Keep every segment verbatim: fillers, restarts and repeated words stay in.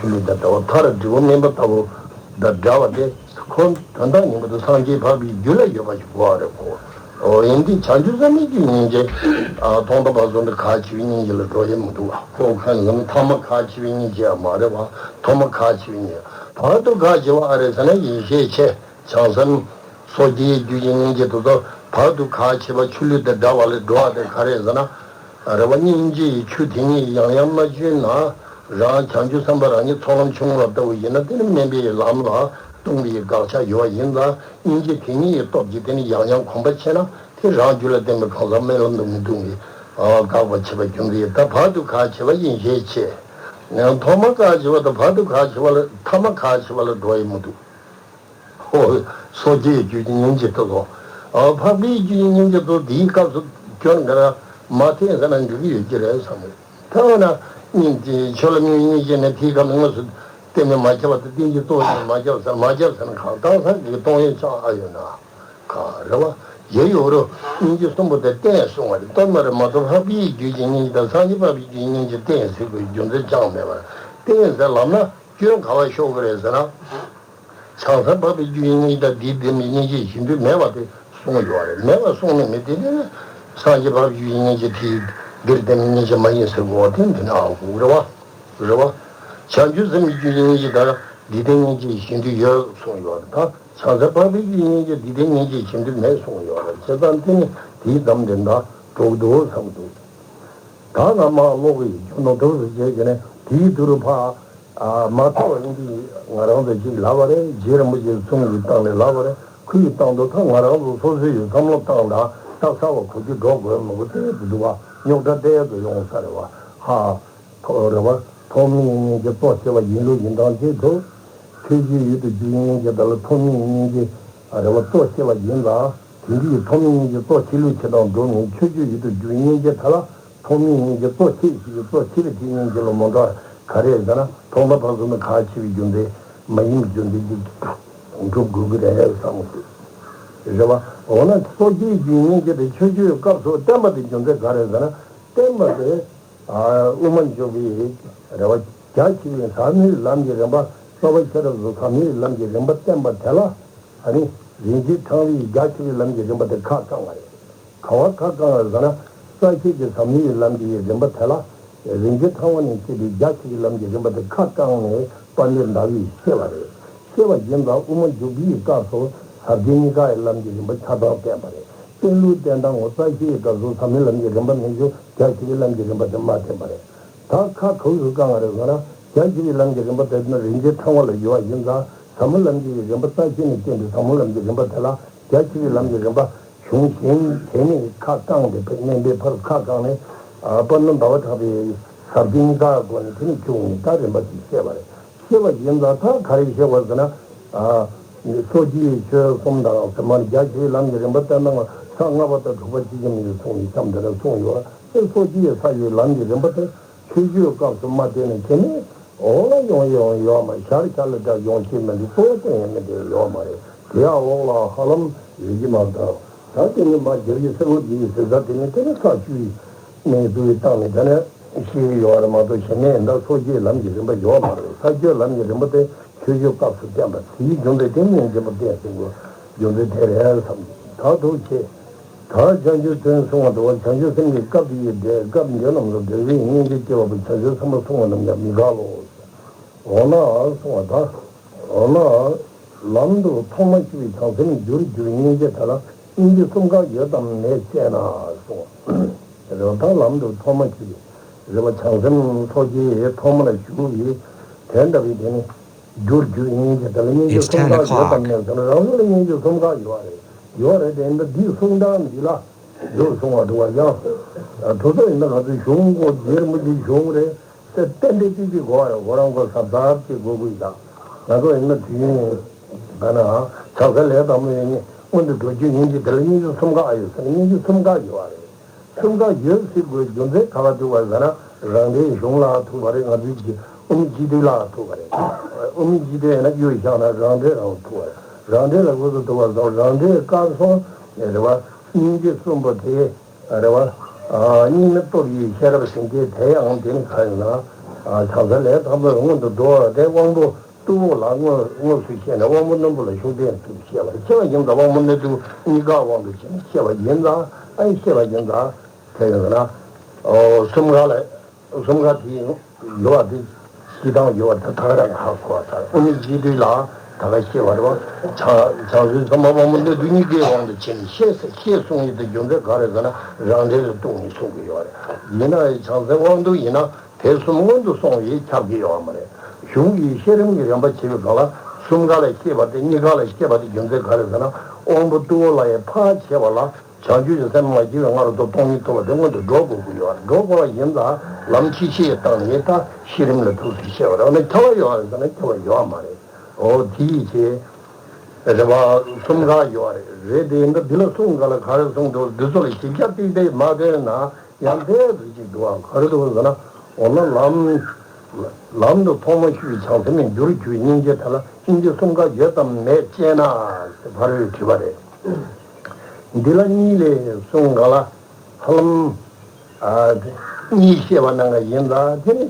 ཆུ་ལུད་དང་འདྲ་བ། མཐར་འབྲས་བུ་སྨིན་པ་ལྟ་བུ་དང་འདྲ་བ་དེ་ཁོ་དོན་དག་ངེས་པར་དུ་སངས་རྒྱས་འཕགས་པའི་རྒྱུད་ལ་ཡོད་པ་ཞིག་དགོས་པ་རེད་ཁོ། འོ་ཡིན་དུས་བྱང་ཆུབ་སེམས་དཔའི་རྒྱུད་སྙིང་རྗེ་མཐོང་ཐོས་པ་ཚོ་འདི་གལ་ཆེ་བའི་སྙིང་རྗེ་ལ་འགྲོ་ཡི་མི་འདུག་བ། ཁོ་ཁོ་ནི་ཐ་མ་གལ་ཆེ་བའི་སྙིང་རྗེ་ཡང་མ་རེད་བ། ཐོག་མ་གལ་ཆེ་བའི་སྙིང་། བར་དུ་གལ་ཆེ་བ་ཨ་རེ་ཟེར་ན་ཡེ་ཤེས་ཆེ། བྱང་སེམས། སོ་སྐྱེའི་རྒྱུད་ཀྱི་སྙིང་རྗེ་དེ་ཚོ་བར་དུ་གལ་ཆེ་བ་ཆུ་ལུད་དང་འདྲ་བ་ལས་འགྲོ་བ་དེ་ག་རེ་ཟེར་ན། རེ་བ་སྙིང་རྗེ་ཡི་ཆུ་དེ་ཉིད་ཡང་ཡང་མ་བསྐྱོད་ན། རང་བྱང་ཆུབ་སེམས་དཔའ་རང་ཉིད་ཚོགས་ལམ་ཆུང་ངུ་ལ་ལྟ་བུ་ཡིན་ན་དེ་ནི་དམན་པའི་ལམ་ལ་ལྟུང་བའི་དགག་བྱ་ཡོད་པ་ཡིན་ཙང་སྙིང་རྗེ་དེ་ཉིད་ཡི་སྟོབས་ཀྱིས་དེ་ནི་ཡང་ཡང་གོམས་པ་ཆེ་ན་དེ་རང་རྒྱུད་ལ་བརྟེན་པའི་གང་ཟག་དམན་ལམ་དུ་མི་ལྟུང་བའི་དགག་པ་བྱེད་པ་རྒྱུ་མཚན་ཡིན། ད་བར་དུ་གལ་ཆེ་བ་ཡེ་ཤེས་ཆེ། ཐོག་མ་གལ་ཆེ་བ་དང་བར་དུ་གལ་ཆེ་བ་ལ་ཐ་མ་གལ་ཆེ་བ་ལ་འགྲོ་ཡི་མི་འདུག་ཧོ། སོ་སྐྱེའི་རྒྱུད་ཀྱི་སྙིང་རྗེ་དེ་ཚོ། འཕགས་པའི་རྒྱུད་ཀྱི་སྙིང་རྗེ་དེ་ཚོ་དེའི་སྐབས་སུ་སྐྱོན་ག་རེ་མ་ཐེབས་ཟེར་ན་འགྲིག་གི་ཡོད་ཀྱི་རེད་བསམ་གི། ཐ་ན་སྙིང་རྗེ་ཆོས་ལ་དམིགས་པའི་སྙིང་རྗེ་ནི་དེའི་སྐབས་ནས་དངོས་སུ་གཏན་ནས་མ་ཁྱབ་པ་དང་རྟེན་གྱི་གཙོ་བོ་ནས་མ་ཁྱབ་ཟེར་མ་ཁྱབ་ཟེར་ན་གང་ལྟར་སངས་རྒྱས་ཀྱི་སྟོང་ཉིད་ཆགས་ཨ་ཡོད་ན། ག་རེ་བ། ཡེ་ཡོ་རོ། སྙིང་རྗེ་གསུམ་པོ་དེ་རྟེན་གསུང་བ་རེད། གཏན་མ་རེད་མ་གཏོགས་འཕགས་པའི་རྒྱུད་ཀྱི་སྙིང་རྗེ་དང་སངས་རྒྱས་འཕགས་པའི་རྒྱུད་ཀྱི་སྙིང་རྗེ་རྟེན་ཟེར་དགོས་རྒྱུ་མཚན་ཅང་མེད་པར་རྟེན་ཟེར་ལབ་ན་སྐྱོན་ག་བ་ཤོར་གི་རེད་ཟེར་ན། བྱང་སེམས་འཕགས་པའི་རྒྱུད་ཀྱི་སྙིང་རྗེ་དང་དེའི་ལྡན་པའི་སྙིང་རྗེ་གཞན་དུ་མེད་པ་དེ་གསུངས་ཡོད་རེད། མེད་པ་གསུངས་ནས་མི་དེ་ནི་སངས་རྒྱས་འཕགས་པའི་རྒྱུད་ཀྱི་སྙིང་རྗེ་དེའི་འདིར་ལྡན་པའི་སྙིང་རྗེ་མ་ཡིན་ཟེར་དགོས་པ་དེ་འདི་ན་ཨ་ཁུ་རེད་བ། རེད་བ། བྱང་ཆུབ་སེམས་ཀྱི་རྒྱུད་ཀྱི་སྙིང་རྗེ་དང་འདི་ལྡན་སྙིང་རྗེ་གཞན་དུ་ཡོད་གསུངས་ཡོད་རེད། ད་བྱང་སེམས་འཕགས་པའི་རྒྱུད་ཀྱི་སྙིང་རྗེ་འདི་ལྡན་སྙིང་རྗེ་གཞན་དུ་མེད་གསུངས་ཡོད་རེད། བྱས་ཙང་དེ་ནི་དེའི་གདམས་དེ་འདྲ་འགྲོ་གི་འདུག་བསམ་གི་འདུག་ད་ང་མ་ཀློག་གི་ཡོད། ཁྱོད་ནོར་འདུག་ཟེར་བྱས་ཀྱི་ནས་དེའི་དུས་རུ་ཕ། མ་ཐོ་བ་ཡིན་གྱི་ང་རང་ཚོ་ཅིག་ལབ་པ་རེད། རྗེ་རིན་པོ་ཆེའི་གསུང་གི་སྟེང་ནས་ལབ་པ་རེད། ཁོའི་སྟེང་དུ་ད་ང་རང་ཚོ་སོ་སོའི་བསམ་བློ་བཏང་དང་རྟགས་གསལ་བ་གོ་རྒྱུ་འགྲོ་དགོས་མི་དགོས་དེ་འདུག་བ། རྙོག་དྲ་དེ་ཚོ་ཡོང་ས་རེད་བ། ཧ། ཐོ་རེད་བ། ཐོག་མའི་སྙིང་རྗེ་གཙོ་ཆེ་བ་ཡིན་ལུགས་ཡིན་སྟངས་ཅིག་འདུག་ཆོས་སྐྱོང་ཡུལ་དུ་རྒྱུ་སྙིང་རྗེ་དག་ལ་ཐོག་མའི་སྙིང་རྗེ་རེད་བ་གཙོ་ཆེ་བ་ཡིན་ལ། དེ་འདྲའི་ཐོག་མའི་སྙིང་རྗེ་གཙོ་ཆེ་ལུགས་ཆེ་དང་འགྲོ་ནས་ཆོས་སྐྱོང་ཡུལ་དུ་རྒྱུ་སྙིང་རྗེ་དག་ལ། ཐོག་མའི་སྙིང་རྗེ་གཙོ་ཆེ་ཞིག་གི་གཙོ་ཆེ་བའི་དེའི་སྙིང་རྗེ་ལ་མོ་འདྲ་ག་རེ་ཟེར་ན་ཐོག་མཐའ་བར་གསུམ་ནི་གལ་ཆེ་བའི་རྒྱུ་མཚན་མ་ཡིན་པའི་རྒྱུ་མཚན་གྱིས་འགྲུབ་དགོས་ཀྱི་རེད་བསམ་གི་འདུག་རེད་བ། འོ་ན་སོ་སྐྱེའི་རྒྱུད་སྙིང་རྗེ་དེ་ཆོས་སྤྱོད་སྐབས་སུ་བསྟན་པ་དེ་རྒྱུ་མཚན་ག་རེ་ཟེར་ན་བསྟན་པ་དེ་དབུ་མ་འཇུག་པའི་རེ་བ་རྒྱ་ཆེ་བའི་ཟབ་མོའི་ལམ་གྱི་རིམ་པ་རྩ་བ་ཤེས་རབ་ཀྱི་ཟབ་མོའི་ལམ་གྱི་རིམ་པ་བསྟན་པ་དེ་ལ། ཨ་ནི། རིན་ཆེན་ཕྲེང་བའི་རྒྱ་ཆེ་བའི་ལམ་གྱི་རིམ་པ་དེ་ཁ་བསྐང་བ་རེད། ག་བ་ཁ་བསྐང་བ་ཟེར་ན། རྩ་ཤེས་ཀྱི་ཟབ་མོའི་ལམ་གྱི་རིམ་པ་དེ་ལ། རིན་ཆེན་ཕྲེང་བ་ནས་བཤད་པའི་རྒྱ་ཆེ་བའི་ལམ་གྱི་རིམ་པ་དེ་ཁ་བསྐངས་ནས་དཔལ་ལྡན་ཟླ་བས་བཤད་པ་རེད། བཤད་པ་ཡིན་ཙང་དབུ་མ་འཇུག་པའི་སྐབས་སུ་ཟབ་རྒྱས་གཉིས་ཀ་ཡི་ལམ་གྱི་རིམ་པ་ཆ་ཚང་བསྟན་པ་རེད། བསྟན་ལུགས་བསྟན་སྟངས་ངོ་རྩ་ཤེས་ཀྱི་སྐབས་སུ་ཟབ་མོའི་ལམ་གྱི་རིམ་པ་མི་འཇུག་རྒྱ་ཆེ་བའི་ལམ་གྱི་རིམ་པ་དེ་མ་བསྟན་པ་རེད། ད་ཁ་གང་དུ་བསྐང་བ་རེད་ཟེར་ན། རྒྱ་ཆེ་བའི་ལམ་གྱི་རིམ་པ་དེ་ནི་རིན་ཆེན་ཕྲེང་བ་ལ་ཡོད་པ་ཡིན་ཙང་ཟབ་མོ་ལམ་གྱི་རིམ་པ་རྩ་ཤེས་ནས་བསྟན་པའི་ཟབ་མོ་ལམ་གྱི་རིམ་པ་དེ་ལ་རྒྱ་ཆེ་བའི་ལམ་གྱི་རིམ་པ་གཞུང་གཞན་དེ་ནས་ཁ་བསྐངས་ཏེ་དམན་པའི་ཕར་ཁ་བསྐངས་ནས་དཔལ་ལྡན་ཟླ་བ་གྲགས་པའི་ཟབ་རྒྱས་གཉིས་ཀའི་སྒོ་ནས་དེ་ནས་བྱུང་ནས་ད་རིམ་པ་ཞིག་བཤད་པ་རེད། བཤད་པ་ཡིན་ཙང་ད་ག་རེ་བཤད་པ་ཟེར་ན། སོ་སྐྱེའི་ཆོས་གསུམ་དང་ཟབ་མོ་རྒྱ་ཆེ་བའི་ལམ་གྱི་རིམ་པ་བསྟན་སྟངས་ས་ལྔ་པ་དང་དྲུག་པ་ཅི་བྱ་མི་བྱའི་གསུང་ནས་ཙམ་དེ་འདྲ་གསུངས་ཡོད། ཨེ་སོ་སྐྱེའི་ས་ཡི་ལམ་གྱི་རིམ་པ་དེ། ཆོས་སྤྱོད་སྐབས་སུ་མ་བསྟན་ནས་དེ་ནས་འོག་ལ་ཡོང་ཡོང་ཡོད་མ་ཤར་ཤར་ལ་འདྲ་ཡོང་ཤེས་མི་འདུག་གཙོ་བོ་བསྟན་ཡང་མི་འདུག་ཡོད་མ་རེད། དེ་ཡང་འོག་ལ་ཧ་ལམ་ཡོད་ཀྱི་མ་རེད། ད་དེ་ནས་མ་རྒྱབ་ཀྱི་སེར་པོ་འདི་ཡི་ཟེར་ས་དེ་ནས་དེ་ནས་ས་བཅུ་ཡི་གནས་ཚུལ་བཏང་ནས་དེ་ནས་ཤེས་ཀྱི་ཡོད་རེད་མ་གཏོགས་གཞན་མེད། ད་སོ་སྐྱེའི་ལམ་གྱི་རིམ་པ་ཡོད་མ་རེད། ས་བཅུའི་ལམ་གྱི་རིམ་པ་དེ་ཆོས་སྤྱོད་སྐབས་སུ་བསྟན་པ་དེའི་རྒྱུ་མཚན་དེ་སྙིང་རྗེ་པོ་བསྟན་ཟེར་དགོས་རྒྱུ་མཚན་དེ་རེད་བསམ་ད་འདུག་ཅེས། ད་བྱང་ཆུབ་དོན་གསུང་བ་འདྲ་བ་བྱང་ཆུབ་སེམས་ཀྱི་སྐབས་དེ་ཡི་འབྲས་སྐབས་འདི་རྣམས་སུ་འབྲས་བུའི་སྙིང་རྗེ་སྐྱེ་བ་པོ་བྱང་ཆུབ་སེམས་དཔའ་གསུང་བ་རྣམས་ཀྱང་མི་དགག་ལོ། འོ་ན་གསུང་བ་དང་། འོ་ན། ལམ་དུ་ཐོག་མ་ཞུགས་པའི་བྱང་སེམས་རྒྱུར་གྱུར་སྙིང་རྗེ་དེ་ལ་སྙིང་རྗེ་གསུམ་ཀ་ཡོད་དམ་མེད་དཔྱད་ན་གསུང་བ། རེད་བ། ད་ལམ་དུ་ཐོག་མ་ཞུགས་པའི་རེད་བ། བྱང་སེམས་སོ་སྐྱེའི་ཐོག་མ་ལ་ཞུགས་པའི་དེ་འདྲ་བའི་དེ་ནི། རྒྱུར་གྱུར་སྙིང་རྗེ་དེ་ལ་སྙིང་རྗེ་གསུམ་ཀ་ཡོད་དམ་མེད་ཟེར་ན་རང་ལུགས་ལ་སྙིང་རྗེ་གསུམ་ཀ་ཡོད་རེད། ཡོད་རེད་དེ་འདི་འདིའི་གསུང་སྟངས་འདི་ལ་འདུག་གསུང་བ་འདུག་བ་ཡང་། དེ་ཚོ་ཡིན་ན་ང་ཚོའི་གཞུང་གོ་རྗེ་རིན་པོ་ཆེའི་གཞུང་རེད། དེ་ཏན་ཏན་ཏིག་ཏིག་གོ་བ་རེད། ཁོ་རང་གོ་ཟབ་ཟབ་ཅིག་གོ་དགོས་ཡ། ང་ཚོ་ཡིན་ན་དུས་ཡུན་ག་ན་བྱ་དགའ་ལས་དང་མོ་ཡིན་ནི་སྔོན་དུ་འགྲོ་རྒྱུ་ཡིན་གྱི་དེ་ལ་སྙིང་རྗེ་གསུམ་ཀ་ཨ་ཡོད་ཟེར་ན་སྙིང་རྗེ་གསུམ་ཀ་ཡོད་རེད། གསུམ་ཀ་ཡོད་ཟེར་དགོས་རྒྱུ་མཚན་ག་པར་ཐུག་པ་ཟེར་ན་རང་འགྲེལ་གཞུང་ལ་ཐུག་པ་རེད། ང་ཚོའི་གི་དབུ་མའི་སྤྱི་དོན་ལ་ཐུག་པ་རེད། དབུ་མའི་སྤྱི་དོན་ཡིན་ན་གཡུ་བཞག་ན་རང་འགྲེལ་རང་ཐུག་པ་རེད། རང་འགྲེལ་ལ་དངོས་སུ་ཐུག་པ་སོགས་རང་འགྲེལ་སྐབས་སུ་རེད་བ། སྙིང་རྗེ་གསུམ་པོ་དེ་རེད་བ། སྙིང་ནི་སྟོབས་ཡིན་ཤེས་རབ་སེམས་བསྐྱེད་དེ་ཡང་དེ་ནི་ག་ཡིན་ན། ཨ། བྱང་སེམས་ལས་དང་པོའི་སྔོན་དུ་འགྲོ་བ་དེ་དབང་པོ་རྟུལ་པོ་ལ་དངོས་དངོས་སུ་ཤེས་ནས་དབང་པོ་རྣོན་པོ་ལ་ཤུགས་ལྡན་དུ་ཤེས་པར་བྱེད་པ་ཡིན་ཙང་། དབང་པོ་རྣོན་རྟུལ་གཉིས་ཀ་དབང་དུ་བྱས་ནས་ཤེས་པ་ཡིན་ཙང་། ཨ་ནི་ཤེས་པ་ཡིན་ཙང་། དེ་ཡིན་ན། ཨོ། གསུམ་ཀ་ལ། གསུམ་ཀ་དེ་ཡོད་པ་དེ། སྤྱི་དང་ཡོད་པ་དེ་ད་ག་རང་ཧ་གོ་བ་ལྟར། དབུ་མའི་སྤྱི་དོན་ལ་ད་ག་ཤེས་པ་རེད་བ། བྱང་བྱང་སེམས་ཚད་མ་དབང་པོ་རྣོན་རྟུལ་གཉིས་ཀའི་དབང་དུ་བྱས་ནས་ཤེས་ཟེར། ཤེས་གསུངས་ཡོད་དེ་རྒྱུ་མཚན་ག་རེ་ཟེར་ན། རང་འགྲེལ་དུ་གཏུགས་ནས་གསུང་གི་ཡོད་རེད། ཡིན་ན་བྱང་སེམས་དབང་རྟུལ་ཡིན་ན། དེ་གསུམ་སྔོན་དུ་སོང་བས་ཁྱབ་ཀྱི་ཡོད་མ་རེད། གཞུང་གིས་བཤད་རིམ་གྱི་རིམ་པ་བྱེད་པའི་སྒང་ལ། གསུམ་ཀ་ལ་བཤད་པ་དེ་གཉིས་ཀ་ལ་བཤད་པ་དེ་རྒྱུ་མཚན་ག་རེ་ཟེར་ན། དབང་པོ་རྟུལ་པོ་ལ་ཡང་ཕར་བྱས་པ་ལ། བྱང་ཆུབ་ཀྱི་སེམས་མ་སྐྱེས་པའི་སྔ་རོལ་ཏུ་སྟོང་ཉིད་རྟོགས་པ་དེ་སྔོན་དུ་འགྲོ་དགོས་ཀྱི་ཡོད་རེད། འགྲོ་དགོས་པ་ཡིན་ཙང་ལམ་ཆེ་ཤོས་བཏང་ནས་ད་བཤད་རིམ་ལ་ཐུགས་སུ་བཤད་པ་རེད། འོ་ན་ཁྱབ་པ་ཡོད་རེད་ཟེར་ན་ཁྱབ་པ་ཡོད་མ་རེད། འོ་དེ་ཡིན་ཚེ། རེད་བ། གསུམ་ཀ་ཡོད་རེད། རེད་དེ་ཡིན་ད་འདི་ལ་གསུང་ག་ལ་ག་རེ་གསུངས་འདུག་འདི་ཚོ་ལ་ཞིབ་ཆ་ཏིག་ཏིག་མ་བཏོན་ན། ཡང་དེ་རུ་ཅིག་འདུག་ཨ། ག་རེ་འདུག་ཟེར་ན། འོ་ན་ལམ། ལམ་དུ་ཐོག་མར་ཞུགས་པའི་བྱང་སེམས་ནི་འགྱུར་གྱུར་པའི་སྙིང་རྗེ་དེ་ལ་སྙིང་རྗེ་གསུམ་ཀ་ཡོད་དམ་མེད་ཅེ་ན། ཕ་རོལ་དྲིས་པ་རེད། འདི་ལ་གཉིས་ལས་གསུངས་ག་ལ། ཧ་ལམ། ཨ། གཉིས་བཤད་པ་གནང་ག་ཡིན་ད་དེ་ནི།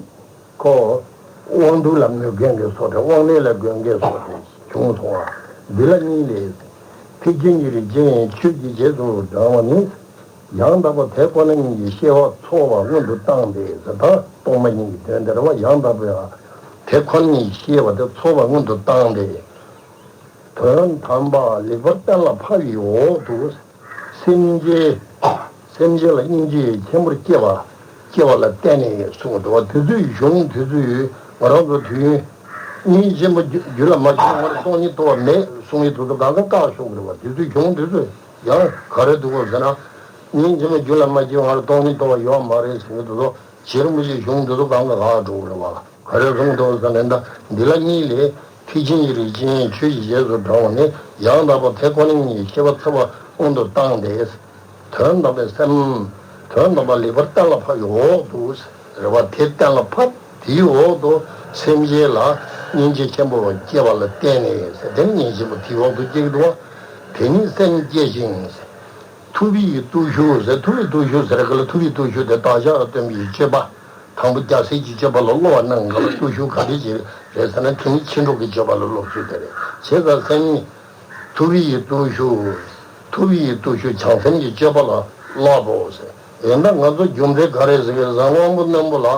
ཁོ། དབང་རྟུལ་ལ་མོས་མཁན་གྱི་བཟོ་འདྲ། དབང་རྣོན་ལ་མགོན་གྱི་བཟོ་འདྲ་བྱུང་སོང་བ། འདི་ལ་གཉིས་ལས། ཐེག་ཆེན་གྱི་རིགས་ཅན་ཆོས་ཀྱི་རྗེས་སུ་འབྲང་བ་ནི། ཡང་དག་པར་དེ་ཁོ་ན་ཉིད་ཀྱི་ཤེས་པ་ཚོར་བ་སྔོན་དུ་བཏང་སྟེ་ཟེར། ད་སྟོང་པ་ཉིད་ཀྱི་དོན་དེ་རེད་བ། ཡང་དག་པར་དེ་ཁོ་ན་ཉིད་ཀྱི་ཤེས་པ་དེ་ཚོར་བ་སྔོན་དུ་བཏང་སྟེ། དོན་དམ་པ་ལེགས་པར་གཏན་ལ་ཕབ་པའི་འོག་ཏུ། སེམས་བསྐྱེད། སེམས་བསྐྱེད་ལ་སྙིང་རྗེ་ཆེན་པོར་སྐྱེ་བ། སྐྱེ་བ་ལ་བརྟེན་ནས་གསུངས་འདུག་བ། དེ་ཚོའི་གཞུང་དེ་ཚོས་ང་རང་ཚོ་དུས་ཡུན། སྙིང་རྗེ་ཆེན་པོ་རྒྱུད་ལ་མ་སྐྱེས་སྔར་སྟོང་ཉིད་རྟོགས་པ་མེད་གསུང་ཡི་དེ་ཚོ་གང་ག་བཀག་ཤོག་རེད་བ། དེ་ཚོའི་གཞུང་དེ་ཚོས་ཡང་ག་རེ་འདུག་གོ་ཟེར་ན། སྙིང་རྗེ་ཆེན་པོ་རྒྱུད་ལ་མ་སྐྱེས་སྔར་སྟོང་ཉིད་རྟོགས་པ་ཡོད་མ་རེད་ཟེར་གི་དེ་ཚོ། རྗེ་རིན་པོ་ཆེའི་གཞུང་འདི་ཚོ་གང་ག་ག་འགྲོ་གི་རེད་བ། ག་རེ་གསུངས་འདུག་ཟེར་ན། འདི་ལ་གཉིས་ལས། ཐེག་ཆེན་གྱི་རིགས་ཅན་ཆོས་ཀྱི་རྗེས་སུ་འབྲང་བ་ནི། ཡང་དག་པར་དེ་ཁོ་ན་ཉིད་ཀྱི་ཤེས་པ་ཚོར་བ་སྔོན་དུ་བཏང་སྟེ། དོན་དམ་པའི་སེམས། དོན་དམ་པ་ལེགས་པར་གཏན་ལ་ཕབ་པའི་འོག་ཏུ། རེད་བ། དེ་གཏན་ལ་ཕབ། དེའི་འོག་ཏུ་སེམས་བསྐྱེད་ལ་སྙིང་རྗེ་ཆེན་པོ་སྐྱེ་བ་ལ་བརྟེན་ནས་ཟེར། དེ་ནི་སྙིང་རྗེ་ཆེན་པོ་དེའི་འོག་ཏུ་སྐྱེ་གི་འདུག་བ། དེ་ནི་སེམས་བསྐྱེད་ཅིང་། ཐུབ་པའི་བརྟུལ་ཞུགས་ཟེར། ཐུབ་པའི་བརྟུལ་ཞུགས་ཟེར་ག་ལ། ཐུབ་པའི་བརྟུལ་ཞུགས་དེ་བདག་ཅག་ལ་སྟོན་པའི་སྤྱོད་པ། དང་པོ་རྒྱལ་སྲས་ཀྱི་སྤྱོད་པ་ལ་སློབ་པ་གནང་ག་ལ། བརྟུལ་ཞུགས་ག་རེ་ཅིག་རེད་ཟེར་ན། དེ་ནི་ཕྱིན་དྲུག་གི་སྤྱོད་པ་ལ་སློབ་ཚུལ་དེ་རེད། བྱས་ཙང་སེམས་ཉིད་ཐུབ་པའི་བརྟུལ་ཞུགས། ཐུབ་པའི་བརྟུལ་ཞུགས་བྱང་སེམས་ཀྱི་སྤྱོད་པ་ལ་སློབ་པོ་ཟེར། ཡིན་ད་ང་ཚོ་རྒྱུ་མཚན་ག་རེ་ཟེར་གི་ཟེར་ན། དབང་པོ་རྣོན་པོ་ལ་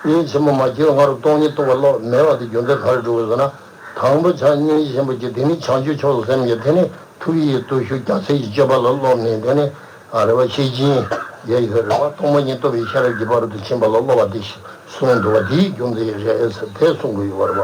སྙིང་རྗེ་ཆེན་པོ་མ་སྐྱེས་སྔར་སྟོང་ཉིད་རྟོགས་པ་སློབ་མེད་པ་དེ་རྒྱུ་མཚན་ག་རེ་འགྲོ་གི་ཟེར་ན། དང་པོ་བྱང་སྙིང་རྗེ་ཆེན་པོ་སྐྱེ། དེ་ནི་བྱང་ཆུབ་མཆོག་ཏུ་སེམས་བསྐྱེད། དེ་ནི་ཐུབ་པའི་བརྟུལ་ཞུགས་རྒྱལ་སྲས་ཀྱི་སྤྱོད་པ་ལ་སློབ་ནས། དེ་ནི་ཨ་རེ་བ་ཤེར་ཕྱིན་ཡེ་ཡོད་རེད་བ། སྟོང་པ་ཉིད་རྟོགས་པའི་ཤེས་རབ་ཀྱི་ཕ་རོལ་ཏུ་ཕྱིན་པ་ལ་སློབ་པ་དེ་གསུངས་འདུག་བ། དེའི་རྒྱུ་མཚན་རེད་ཟེར་དེ་གསུང་གི་ཡོད་རེད་བ།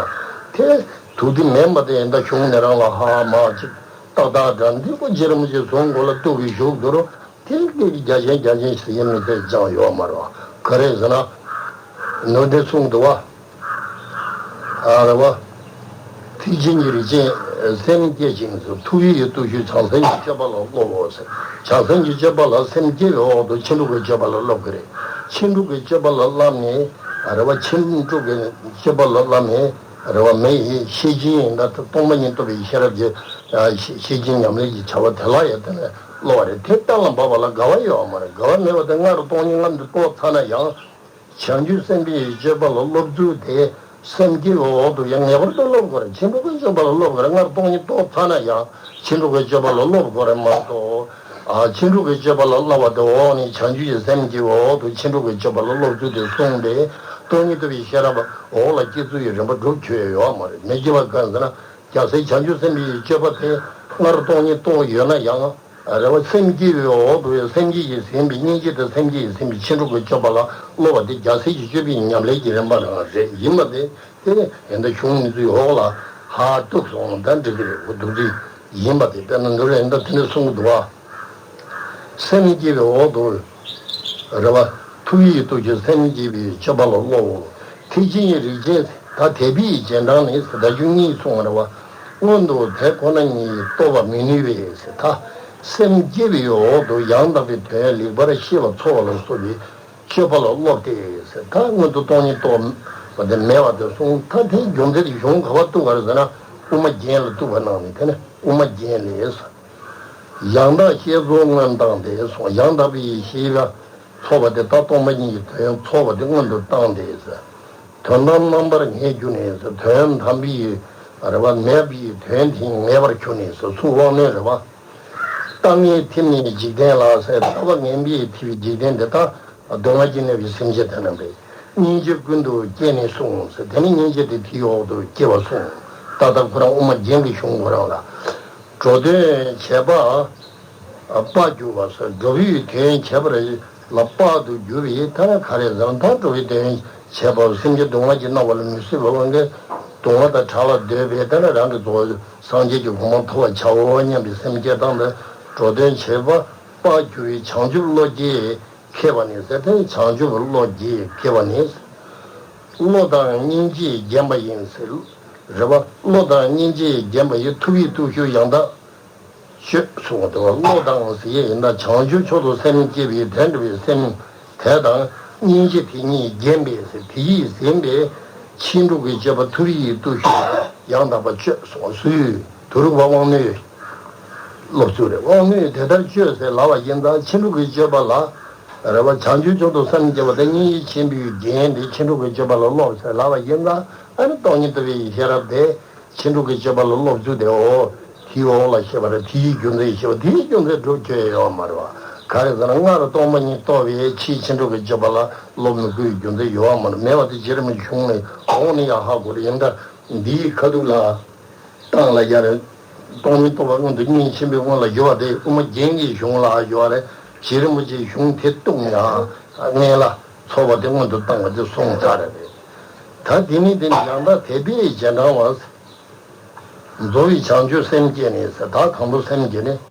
དེ་དུས་དེ་མིན་པ་དེ་ཡིན་ད་གཞུང་ནས་རང་ལ་ཧ་མ་ཅིག་ཏག་ཏག་འདྲ་འདི་པོ་རྗེ་རིན་པོ་ཆེ་གསུང་གོ་ལ་གཏུག་གི་བཞུགས་འདུག་རོ། དེ་སྐད་ཀྱི་རྒྱ་ཆེན་རྒྱ་ཆེན་ཞིག་ཡིན་མིན་དེ་ཅང་ཡོད་མ་རེད་བ། ག་རེ་ཟེར་ན། ནོར་འདི་གསུངས་འདུག་བ། ཨ་རེ་བ། ཐེག་ཆེན་གྱི་རིགས་ཅན་སེམས་བསྐྱེད་ཅིང་ཟེར། ཐུབ་པའི་བརྟུལ་ཞུགས་བྱང་སེམས་ཀྱི་སྤྱོད་པ་ལ་སློབ་བོ་ཟེར། བྱང་སེམས་ཀྱི་སྤྱོད་པ་ལ་སེམས་བསྐྱེད་པའི་འོག་ཏུ་ཕྱིན་དྲུག་གི་སྤྱོད་པ་ལ་སློབ་ཀྱི་རེད། ཕྱིན་དྲུག་གི་སྤྱོད་པ་ལ་བསླབ་ནས། ཨ་རེ་བ། ཕྱིན་དྲུག་གི་སྤྱོད་པ་ལ་བསླབ་ནས། ཨ་རེ་བ། མི་ཡི་ཤེར་ཕྱིན་ཡིན་ད་སྟོང་པ་ཉིད་རྟོགས་པའི་ཤེས་རབ་ཀྱི། ཨ། ཤེར་ཕྱིན་ཉམས་ལེན་གྱི་བྱ་བ་དེ་ལ་ཡང་དེ་ནས་སློབ་པ་རེད། དེ་གཏན་ལ་འབེབས་པ་ལ་འགལ་བ་ཡོད་མ་རེད། འགལ་བ་མེད་པ་དེ་སྔར་སྟོང་ཉིད་ལམ་དུ་རྟོགས་ཚར་ན་ཡང་། བྱང་ཆུབ་སེམས་དཔའི་སྤྱོད་པ་ལ་སློབ་ཚུལ་དེ་སེམས་བསྐྱེད་པའི་འོག་ཏུ་ཡང་ངེས་པར་དུ་སློབ་དགོས་རེད། ཕྱིན་དྲུག་གི་སྤྱོད་པ་ལ་སློབ་དགོས་རེད། སྔར་སྟོང་ཉིད་རྟོགས་ཚར་ན་ཡང་ཕྱིན་དྲུག་གི་སྤྱོད་པ་ལ་སློབ་དགོས་རེད་མ་གཏོགས། ཨ། ཕྱིན་དྲུག་གི་སྤྱོད་པ་ལ་སློབ་པ་དེ་འོག་ནས་བྱང་ཆུབ་ཀྱི་སེམས་བསྐྱེད་པའི་འོག་ཏུ་ཕྱིན་དྲུག་གི་སྤྱོད་པ་ལ་སློབ་ཚུལ་དེ་གསུངས་ཏེ། སྟོང་ཉིད་རྟོགས་པའི་ཤེས་རབ་འོག་ལ་སྐྱེ་ཚུལ་གྱི་རིམ་པ་སྒྲུབ་ཆོག་ཡོད་མ་རེད། མི་སྐྱེ་བ་གང་ཟེར་ན། རྒྱལ་སྲས་བྱང་ཆུབ་སེམས་དཔའི་སྤྱོད་པ་དེ་སྔར་སྟོང་ཉིད་རྟོགས་ཡོད་ན་ཡང་། རེ་བ། སེམས་བསྐྱེད་པའི་འོག་ཏུ་ཡང་སེམས་བསྐྱེད་ཀྱིས་ཟིན་པའི། སྙིང་རྗེ་དང་སེམས་བསྐྱེད་ཀྱིས་ཟིན་པའི་ཕྱིན་དྲུག་གི་སྤྱོད་པ་ལ་སློབ་པ་དེ་རྒྱལ་སྲས་ཀྱི་སྤྱོད་པའི་ཉམས་ལེན་གྱི་རིམ་པ་རང་རེད། ཡིན་པ་དེ་དེ་ནི་ཡིན་ད་གཞུང་འདི་ཚོའི་འོག་ལ་ཧ་གཏུགས་སོང་ད་འགྲིག་གི་རེད། འོ་འདུག་སེ་ཡིན་པ་དེ་དཔེར་ན་འདི་རེད་ད་དེ་ནས་གསུང་གི་འདུག་བ། སེམས་བསྐྱེད་པའི་འོག་ཏུ། རེ་བ། ཐུབ་པའི་བརྟུལ་ཞུགས་སེམས་བསྐྱེད་པའི་སྤྱོད་པ་ལ་སློབ་བོ། ཐེག་ཆེན་གྱི་རིགས་ཅན། ད་དད་པའི་རྗེས་འབྲང་ནི་ཟེར་ད་རྒྱུ་གཉིས་གསུངས་རེད་བ། སྔོན་དུ་དེ་ཁོ་ན་ཉིད་རྟོགས་པར་མི་ནུས་པས་ཟེར། ད་སེམས་བསྐྱེད་པའི་འོག་ཏུ་ཡང་དག་པའི་དོན་ལེགས་པར་ཤེས་པ་ཚོར་བ་ལ་སོགས་པའི་སྤྱོད་པ་ལ་སློབ་སྟེ་ཟེར། ད་སྔོན་དུ་སྟོང་ཉིད་རྟོགས་པ་དེ་མེད་པ་དེ་གསུངས། ད་དེའི་རྒྱུ་མཚན་དེ་གཞུང་ག་པར་གཏུགས་པ་རེད་ཟེར་ན། དབུ་མ་རྒྱན་ལ་གཏུགས་པ་གནང་ནས་དེ་ནས་དབུ་མ་རྒྱན་ལས་ཟེར། ཡང་དག་ཤེས་ཚོར་སྔོན་བཏང་སྟེ་གསུངས། ཡང་དག་པའི་ཤེས་པ་ཚོར་བ་དེ་ད་སྟོང་པ་ཉིད་ཀྱི་དོན་ཚོར་བ་དེ་སྔོན་དུ་བཏང་སྟེ་ཟེར། དོན་དམ་རྣམ་པར་ངེས་གྱུར་ནས་ཟེར། དོན་དམ་པའི་རེད་བ། མེད་པའི་དོན་དེ་ངེས་པར་གྱུར་ནས་ཟེར། ཚུར་དབང་རྣོན་རེད་བ། ལྟ་ངན་ཐིམ་ནས་འཇིག་རྟེན་ལ་ཟེར། ལྟ་བ་ངན་པས་ཐིམ་པའི་འཇིག་རྟེན་འདི་དག་སྡུག་བསྔལ་གྱིས་གནས་པའི་སེམས་ཅན་དེ་རྣམས་རེད། སྙིང་རྗེ་ཀུན་ཏུ་སྐྱེས་ནས་གསུངས་ཟེར། དེ་ནི་སྙིང་རྗེ་དེ་དེའི་འོག་ཏུ་སྐྱེ་བར་གསུངས། ད་ལྟ་ཁོ་རང་དབུ་མ་རྒྱན་གྱི་གཞུང་ཁོ་རང་ལ། འགྲོ་དོན་བྱེད་པ་དཔའ་གྱུར་པ་ཟེར། འགྲོ་བའི་དོན་བྱེད་པ་ལ་དཔའ་དུ་གྱུར་པའི་ཐ་ན་ག་རེ་ཟེར་ན། ད་འགྲོ་བའི་དོན་བྱེད་པ་སེམས་ཅན་སྡུག་བསྔལ་གྱིས་མནར་བ་ལ་མི་བཟོད་པའི་དབང་གིས་སྡུག་བསྔལ་དང་བྲལ་བར་འདོད་པའི་ཐ་ན་རང་གི་རྫོགས་སངས་རྒྱས་ཀྱི་གོ་འཕང་ཐོབ་པར་བྱའོ་སྙམ་པའི་སེམས་བསྐྱེད་དང་། འགྲོ་དོན་བྱེད་པ་དཔའ་གྱུར་པའི་བྱང་ཆུབ་བློ་རྒྱས་མཁས་པ་ནི་ཟེར་ཏེ། བྱང་ཆུབ་བློ་རྒྱས་མཁས་པ་ནི། བློ་དང་སྙིང་རྗེས་བརྒྱན་པ་ཡིན་ཟེར། རེད་བ། བློ་དང་སྙིང་རྗེས་བརྒྱན་པ་ཡི། ཐུབ་པའི་སྟོབས་ཤུགས་ཡང་དག་སྤྱོད་གསུངས་པ་དང་། བློ་དང་ཟེར་ཡས་ཡིན་ན་བྱང་ཆུབ་མཆོག་ཏུ་སེམས་བསྐྱེད་པའི་དེ་འདྲ་བའི་སེམས་དེ་དང་། སྙིང་རྗེ་དེ་གཉིས་བརྒྱན་པའི་ཟེར། དེ་ཡིས་ཟིན་པའི་ཕྱིན་དྲུག་གི་སྤྱོད་པ་ཐུབ་པའི་སྟོབས་ཤུགས་ཡང་དག་པ་སྤྱོད་གསུངས་པ། སུས། དུ་རུ་བ་དབང་རྣོན་སློབ་ཚུལ་རེད། དབང་རྣོན་དེ་ལྟར་སྤྱོད་ཟེར་ལབ་པ་ཡིན་ཙང་། ཕྱིན་དྲུག་གི་སྤྱོད་པ་ལ། རེད་བ། བྱང་ཆུབ་མཆོག་ཏུ་སེམས་བསྐྱེད་པ་དེ་སྙིང་རྗེ་ཆེན་པོའི་རྒྱན་དེ་ཕྱིན་དྲུག་གི་སྤྱོད་པ་ལ་སློབ་ཟེར་ལབ་པ་ཡིན་ཙང་། ཨ་ནི་སྟོང་ཉིད་རྟོགས་པའི་ཤེས་རབ་དེ་ཕྱིན་དྲུག་གི་སྤྱོད་པ་ལ་སློབ་ཚུལ་དེ། འོ། དེའི་འོག་ལ་བཤད་པ་རེད། དེའི་རྒྱུ་མཚན་བཤད་པ། དེའི་རྒྱུ་མཚན་སྒྲུབ་རྒྱུ་ཡོད་མ་རེད་བ། ག་རེ་ཟེར་ན། སྔར་སྟོང་པ་ཉིད་རྟོགས་པའི་ཕྱིས་ཕྱིན་དྲུག་གི་སྤྱོད་པ་ལ་སློབ་མི་དགོས་རྒྱུ་མཚན་ཡོད་མ་རེད། མེད་པ་དེ་རྗེ་རིན་པོ་ཆེའི་གཞུང་ནས་འོང་ནས་ཡང་ཧ་གོ་རེད། ཡིན་ད་འདིའི་ཁ་ཐུག་ལ། བཏང་ལ་ཡ་རེད། སྟོང་ཉིད་རྟོགས་པ་སྔོན་དུ་སྙིང་ཆེན་པོའི་སྔོན་ལ་ཡོད་པ་དེ་དབུ་མ་རྒྱན་གྱི་གཞུང་ལ་ཡོད་རེད། རྗེ་རིན་པོ་ཆེའི་གཞུང་དེ་བཏུང་ཡང་སྔོན་ལ་ཚོགས་པ་དེ་སྔོན་དུ་བཏང་བ་དེ་གསུངས་ཚར་རེད། ད་དེ་ནི་དེ་ནི་ཡང་དག་དད་པས་རྗེས་འབྲང་བ། རྫོགས་པའི་བྱང་ཆུབ་སེམས་བསྐྱེད་ནས་ཟེར། ད་གང་དུ་སེམས་བསྐྱེད་ནས།